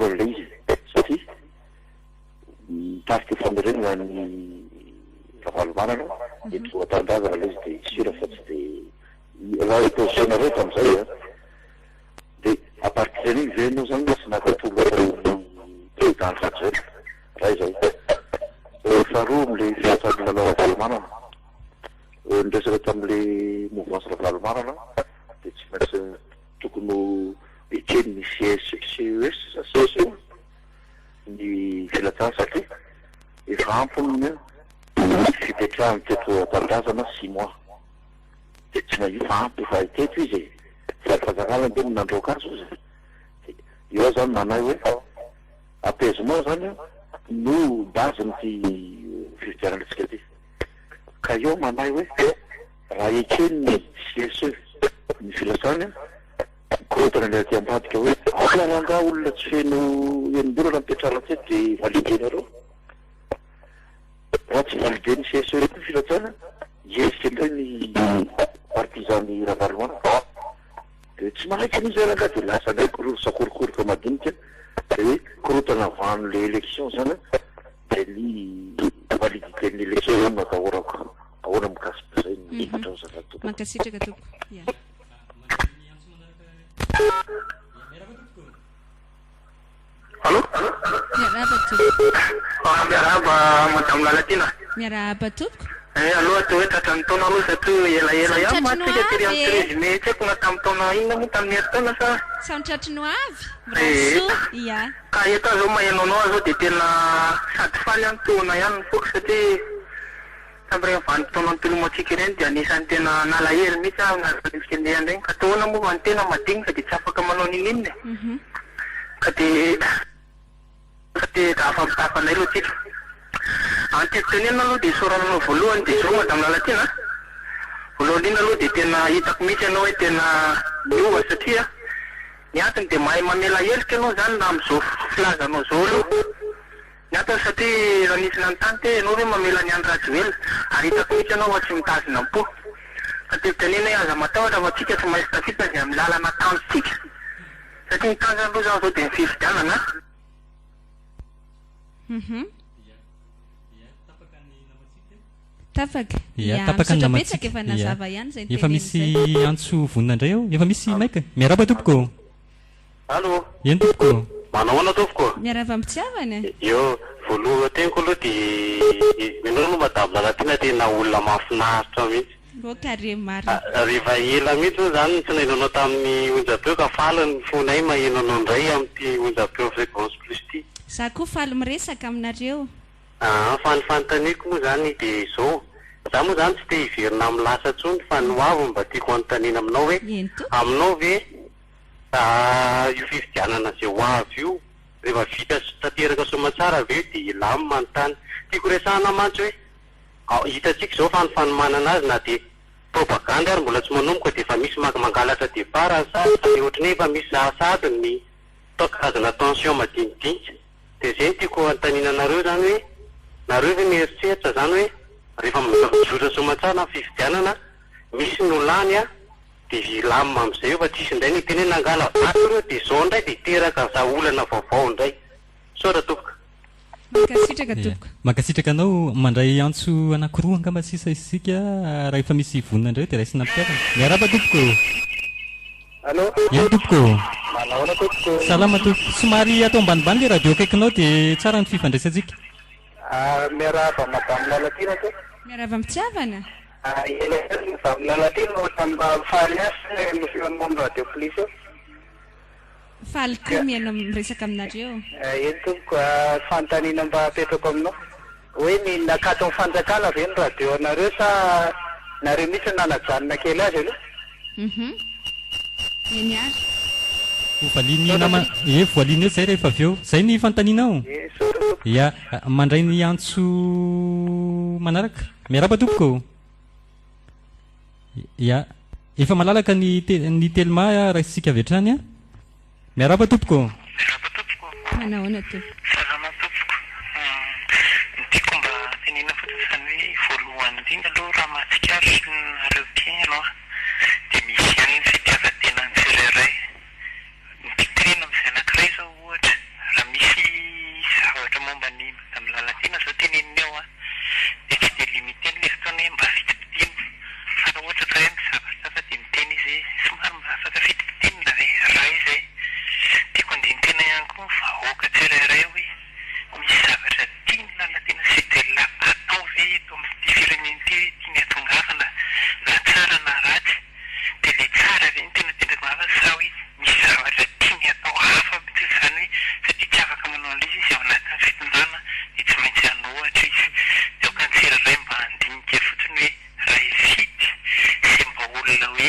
atahorana ilay izy e, satria mitarika famerenana ny Ravalomanana eto an-tanindrazana ilay izy dia sûr fa tsy dia raha opposition-nareo tamin'izay an, dia à partir an'iny ve ianao zany tsy naka tolotra ny président Andry Rajoelina? Iray izay. Faharoa amin'ilay filatsahan'i Lalao Ravalomanana, niresaka tamin'ilay mouvance Ravalomanana dia tsy maintsy Tokony ho eken'ny CSE, CES sa CSE ny filatsahana satria efa ampy ny fipetrahany teto an-tanindrazana six mois dia tsy mahia fa ampy efa teto izy e! Fa ny fanjakana ange no nandroaka azy ozy e! Dia eo aho zany manahy hoe apaisement zany no base-n'ity fifidianana antsika ity. Ka eo manahy hoe raha eken'ny CSE ny filazany an, mikorontana ilay aty ambadika hoe ahoana rangaha olona tsy feno enim-bolana mipetrahana teto dia valider-nareo? Raha tsy valider-n'ny CSE koa ny filazana, hihetsika indray ny partisan-n'i Ravalomanana. Dia tsy manaiky an'io izay rangaha dia lasa indray koro sakorokoroka madinika dia hoe korontana avant le élection zany an. Dia ny validité ny élection zany no atahorako. Ahoana mikasika izay ny hevitrao azafady tompoko. Mankasitraka tompoko. Ya. Allo. Miarahaba tompoko. Ah, miarahaba madame Lalatiana. Miarahaba tompoko. Eh, aloha atao hoe tratran'ny taona aloha satria elaela Sao ihany tratry ny mantsy tsika ho tery avy amin'ny e. 13 mai tsy haiko na tamin'ny taona inona moa tamin'ny herintaona sa. Sao tratry ny ho avy. Mirary Eh. soa. Ya. Ka eto aho zao maheno anao aho zao dia tena sady faly aho no tohina ihany ny foko satria tamin'ireny vanim-potoana nitolomantsika ireny dia anisan'ny tena nalahelo mihitsy aho nahazo fikelehana ireny ka tohina moa fa ny tena madinika dia tsy afaka manao n'inon'inona e! Ka dia ka dia afa-mitafa anay aloha tsika. Ny tiako tenenina aloha dia isaorana anao voalohany dia izao Madame Lalatiana a! Voalohany indrindra aloha dia tena hitako mihitsy ianao hoe tena niova satria Ny antony dia mahay mamela heloka ianao izany na amin'izao filazanao izao aloha. Ny antony satria raha nisy nanontany te ianao ve mamela an'i Andry Rajoelina ary hitako mihitsy ianao fa tsy mitazona am-po. Fa tiako tenenina hoe aza matahotra fa tsika tsy maintsy tafita izay amin'ny lalana tanjontsika. Satria ny tanjona aloha izany izao dia ny fifidianana. Tapaka. Ia, Ia, tapaka ny misaotra namantsika. betsaka efa Ia. nazava ihany izay Efa nitenenina misy izay. antso vonona indray ao. Efa misy mic. Miarahaba tompoko ô. Allo. Eny tompoko ô. Manao ahoana tompoko ô? Miarahaba am-pitiavana e. Eo, voalohany teniko aloha dia ianao aloha madame Lalatiana tena olona mahafinaritra mihitsy. Mbô kare marina. Rehefa ela mihitsy moa izany no tsy naheno anao tamin'ny onjam-peo ka faly ny fonay maheno anao indray amin'ity onjam-peo Fréquence Plus ity. Za koa faly miresaka aminareo. Aa fa ny fanontaniako moa izany dia izao, za moa izany tsy te hiverina amin'ny lasa intsony fa ny ho avy no mba tiako hanontaniana aminao hoe Eny tompoko. aminao ve io fifidianana izay ho avy io rehefa vita sy tanteraka soamantsara ve dia hilamina ny tany? Tiako resahana mantsy hoe ao hitantsika izao fa ny fanomanana azy na dia propagandy ary mbola tsy manomboka dia efa misy mangalatra départ sasany ohatran'ny hoe efa misy sahady ny karazana tension madinidinika. Dia izay no tiako hanontaniana anareo izany hoe, nareo ve mieritreritra izany hoe rehefa mizotra soamantsara ny fifidianana, misy ny ho lany an, dia hilamina amin'izay eo fa tsisy indray ny hiteny hoe nangala vato ireo dia izao indray dia hiteraka za olana vaovao indray. Misaotra tompoko. Mankasitraka tompoko. Mankasitraka anao. Mandray antso anankiroa angamba sisa isika raha efa misy vonona indray dia raisina am-pitiavana. Miarahaba tompoko. Allô? Eny tompoko ô. Manahoana tompoko? Salama tompoko. Somary atao ambanimbany le radio akaikinao dia tsara ny fifandraisantsika. Ah, miarahaba madame Lalatiana tompoko. Miarahaba am-pitiavana. Ah, ela ihany madame Lalatiana ohatran'ny mba faly ahy ny feonao amin'ny radio plus eo. Faly koa mihaino miresaka aminareo. Eny tompoko, fanontaniana mba apetrako aminao, hoe ny nakaton'ny fanjakana ve ny radio anareo sa nareo mihitsy no nanajanona kely azy aloha? Hum. Eny ary. Ho valian'ny nama, ee voaliana eo zay rehefa avy eo. Zay ny fanontanianao? Ee, misaotra tompoko. Ya, mandray ny antso manaraka. Miarahaba tompoko. Ya, efa malalaka ny ny telma raisintsika avy hatrany an. Miarahaba tompoko ô. Miarahaba tompoko ô. Manahoana tompoko. Salama tompoko. Ny tiako mba tenenina fotsiny izany hoe voalohany indrindra aloha raha mahatsikaritra nareo mpihaino an, dia misy ihany ny fitiavan-tenan'ny tsirairay. Ny tiako tenenina amin'izay anankiray izao ohatra, koa ny vahoaka tsirairay hoe misy zavatra tian'i Lalatiana sy Del atao ve eto amin'ity firenena ity hoe tiany hatongavana na tsara na ratsy dia ilay tsara ve no tena tiany hatongavana sa hoe misy zavatra tiany atao hafa mihitsy izany hoe satria tsy afaka manao an'ilay izy izy ao anatin'ny fitondrana dia tsy maintsy hanohatra izy dia aoka ny tsirairay mba handinika fotsiny hoe raha hifidy izay mba olona hoe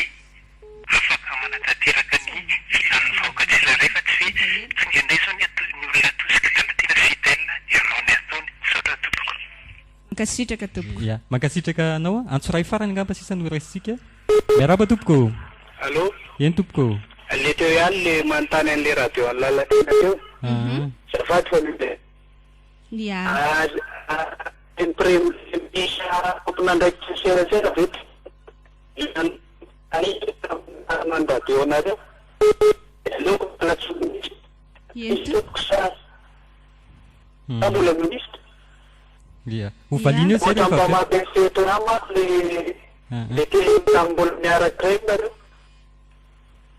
afaka manatanteraka ny filan'ny vahoaka tsirairay fa tsy hoe tonga indray izao ny ato ny olona atosiky Lalatiana Fidèle dia hanao ny ataony. Misaotra tompoko. Mankasitraka tompoko. Ya, mankasitraka anao a. Antso iray farany angamba sisa no raisintsika. Miarahaba tompoko. Allô? Eny tompoko. Le teo ihany le manontany an'le radio an'i Lalatiana teo. Azafady fa mila. Ya. Ary ny prem-ministra tompon'andraikitry ny serasera ve Ny radio anareo dia aleoko miala tsy ho ministra. Izy tompoko sa sa mbola ministra? Ia. Ho valiana eo izay rehefa avy eo. Mba mampiasa eto ihany manko le le teny tamin'ny mbola miaraka ireny nareo.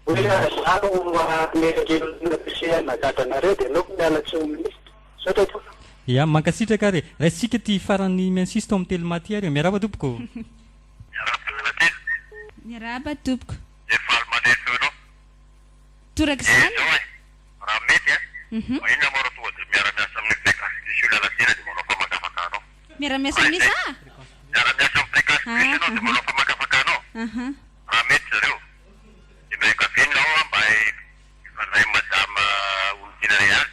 Hoe za no manelingelina sy hanagadra anareo dia aleoko miala tsy ho ministra. Misaotra tompoko. Ia, mankasitraka ary e. Raisintsika ity farany miansisto amin'ny telma ity ary e. Miarahaba tompoko. Miarahaba Lalatiana. Miarahaba tompoko. Dia faly mandre feonao. Toraka izany. Dia izao e, raha mety a, maninona moa raha tonga dia miara-miasa amin'ny Fréquence Plus io Lalatiana dia manao famakafakana ao. Miara-miasa amin'iza? Miara-miasa amin'ny Fréquence Plus ianao dia manao famakafakana ao. Raha mety zareo. Dia miangaviana ao aho mba hifandray amin'i Madame Onitiana Real.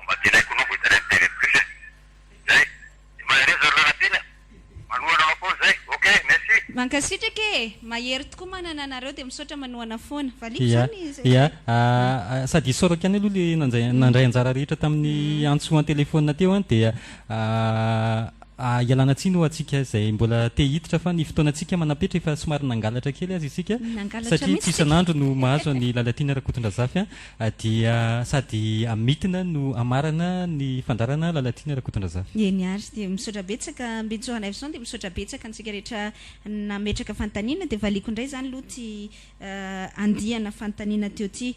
Mba tena haiko anao vao hitanay amin'ny TV Plus e. Zay. Dia mahereza ry Lalatiana. Manohana anao foana zay. Ok, merci. Mankasitraka e! Mahery tokoa manana anareo dia misaotra manohana foana. Valiako Ia, zany izay. ia. Sady isaorako ihany aloha le nandray nandray anjara rehetra tamin'ny antso an-telefaonina teo an, dia ialana tsiny ho antsika izay mbola te hiditra fa ny fotoanantsika manam-petra efa somary nangalatra kely aza isika Nangalatra satria mihitsy tsy isika. isan'andro no mahazo an'i Lalatiana Rakotondrazafy an. Dia sady amitina no amarana ny fandaharana Lalatiana Rakotondrazafy. Eny ary, dia misaotra betsaka Mbinjo Ranaivoson, dia misaotra betsaka antsika rehetra nametraka fanontaniana, dia valiako indray izany aloha ity andiana fanontaniana teo ity.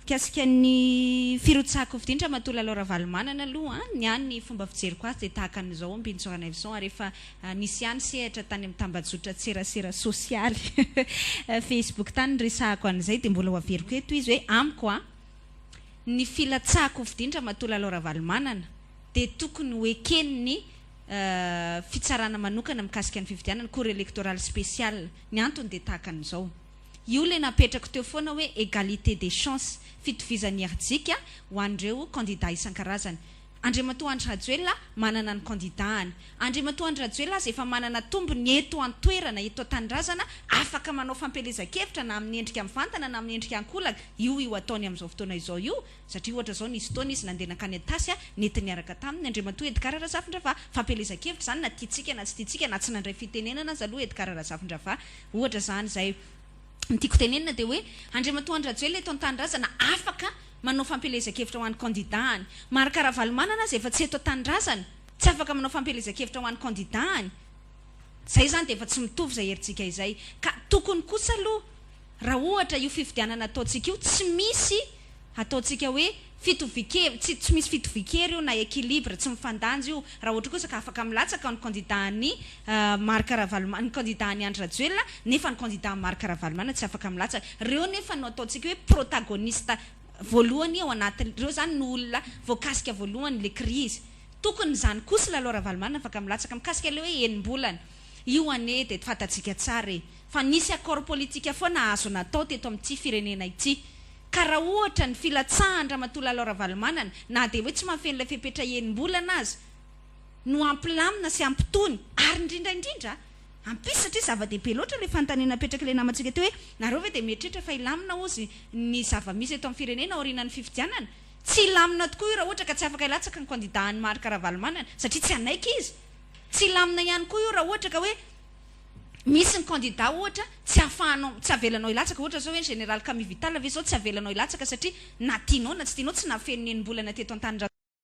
Mikasika ny firotsahan-kofidina Ramatoa Lalao Ravalomanana aloha, ny ahy ny fomba fijeriko azy dia tahaka an'izao Mbinjo Ranaivoson ary efa Nisy ihany sehatra tany amin'ny tambajotran-tserasera sosialy Facebook tany niresahako an'izay dia mbola ho averiko eto izy hoe amiko an, ny filatsahako hofidin-dRamatoa Lalao Ravalomanana dia tokony ho eken'ny fitsarana manokana mikasika ny fifidianana, cour électorale spéciale. Ny antony dia tahaka an'izao. Io ilay napetrako teo foana hoe égalité des chances, fitovizan'ny herijika ho an'ireo kandida isan-karazany. Andriamatoa Andry Rajoelina manana ny kandidà-ny. Andriamatoa Andry Rajoelina aza efa manana tombony eto an-toerana, eto an-tanindrazana, afaka manao fampielezan-kevitra na amin'ny endrika mivantana na amin'ny endrika ankolaka. Io io ataony amin'izao fotoana izao io, satria ohatra izao nisy fotoana izy nandeha nankany Antasy, nentiny niaraka taminy Andriamatoa Edgard Razafindravaha. Fampielezan-kevitra izany na tiantsika na tsy tiantsika, na tsy nandray fitenenana aza aloha Edgard Razafindravaha. Ohatra izany izay. Ny tiako tenenina dia hoe Andriamatoa Andry Rajoelina eto an-tanindrazana afaka manao fampielezan-kevitra ho an'ny kandidà-ny. Marc Ravalomanana aza efa tsy eto an-tanindrazana, tsy afaka manao fampielezan-kevitra ho an'ny kandidà-ny. Izay izany dia efa tsy mitovy izay herintsika izay. Ka tokony kosa aloha raha ohatra io fifidianana ataontsika io tsy misy Ataontsika hoe fitovian-kery, tsy tsy misy fitovian-kery io na équilibre, tsy mifandanja io. Raha ohatra kosa ka afaka milatsaka ny candidat an'i Marc Ravalomanana, ny candidat an'i Andry Rajoelina, nefa ny candidat an'i Marc Ravalomanana tsy afaka milatsaka. Ireo nefa no ataontsika hoe protagoniste voalohany ao anatin'ny, ireo izany no olona voakasika voalohany ilay crise. Tokony izany kosa Lalao Ravalomanana afaka milatsaka. Mikasika ilay hoe enim-bolana, io anie dia fantatsika tsara e, fa nisy accord politique foana azo natao teto amin'ity firenena ity. Ka raha ohatra ny filatsahan-dRamatoa Lalao Ravalomanana, na dia hoe tsy mahafeno ilay fepetra enim-bolana aza, no hampilamina sy hampitony, ary indrindra indrindra, hampisy, satria zava-dehibe loatra ilay fanontaniana napetrak'ilay namantsika teo hoe, nareo ve dia mieritreritra fa hilamina hozy ny zava-misy eto amin'ny firenena aorianan'ny fifidianana? Tsy hilamina tokoa io raha ohatra ka tsy afaka hilatsaka ny kandida an'i Marc Ravalomanana, satria tsy hanaiky izy. Tsy hilamina ihany koa io raha ohatra ka hoe, Misy ny candidat ohatra tsy ahafahanao, tsy avelanao hilatsaka, ohatra zao hoe ny général Camille Vital ve zao tsy avelanao hilatsaka satria na tianao na tsy tianao tsy nahafeno ny enim-bolana teto an-tanindrazana.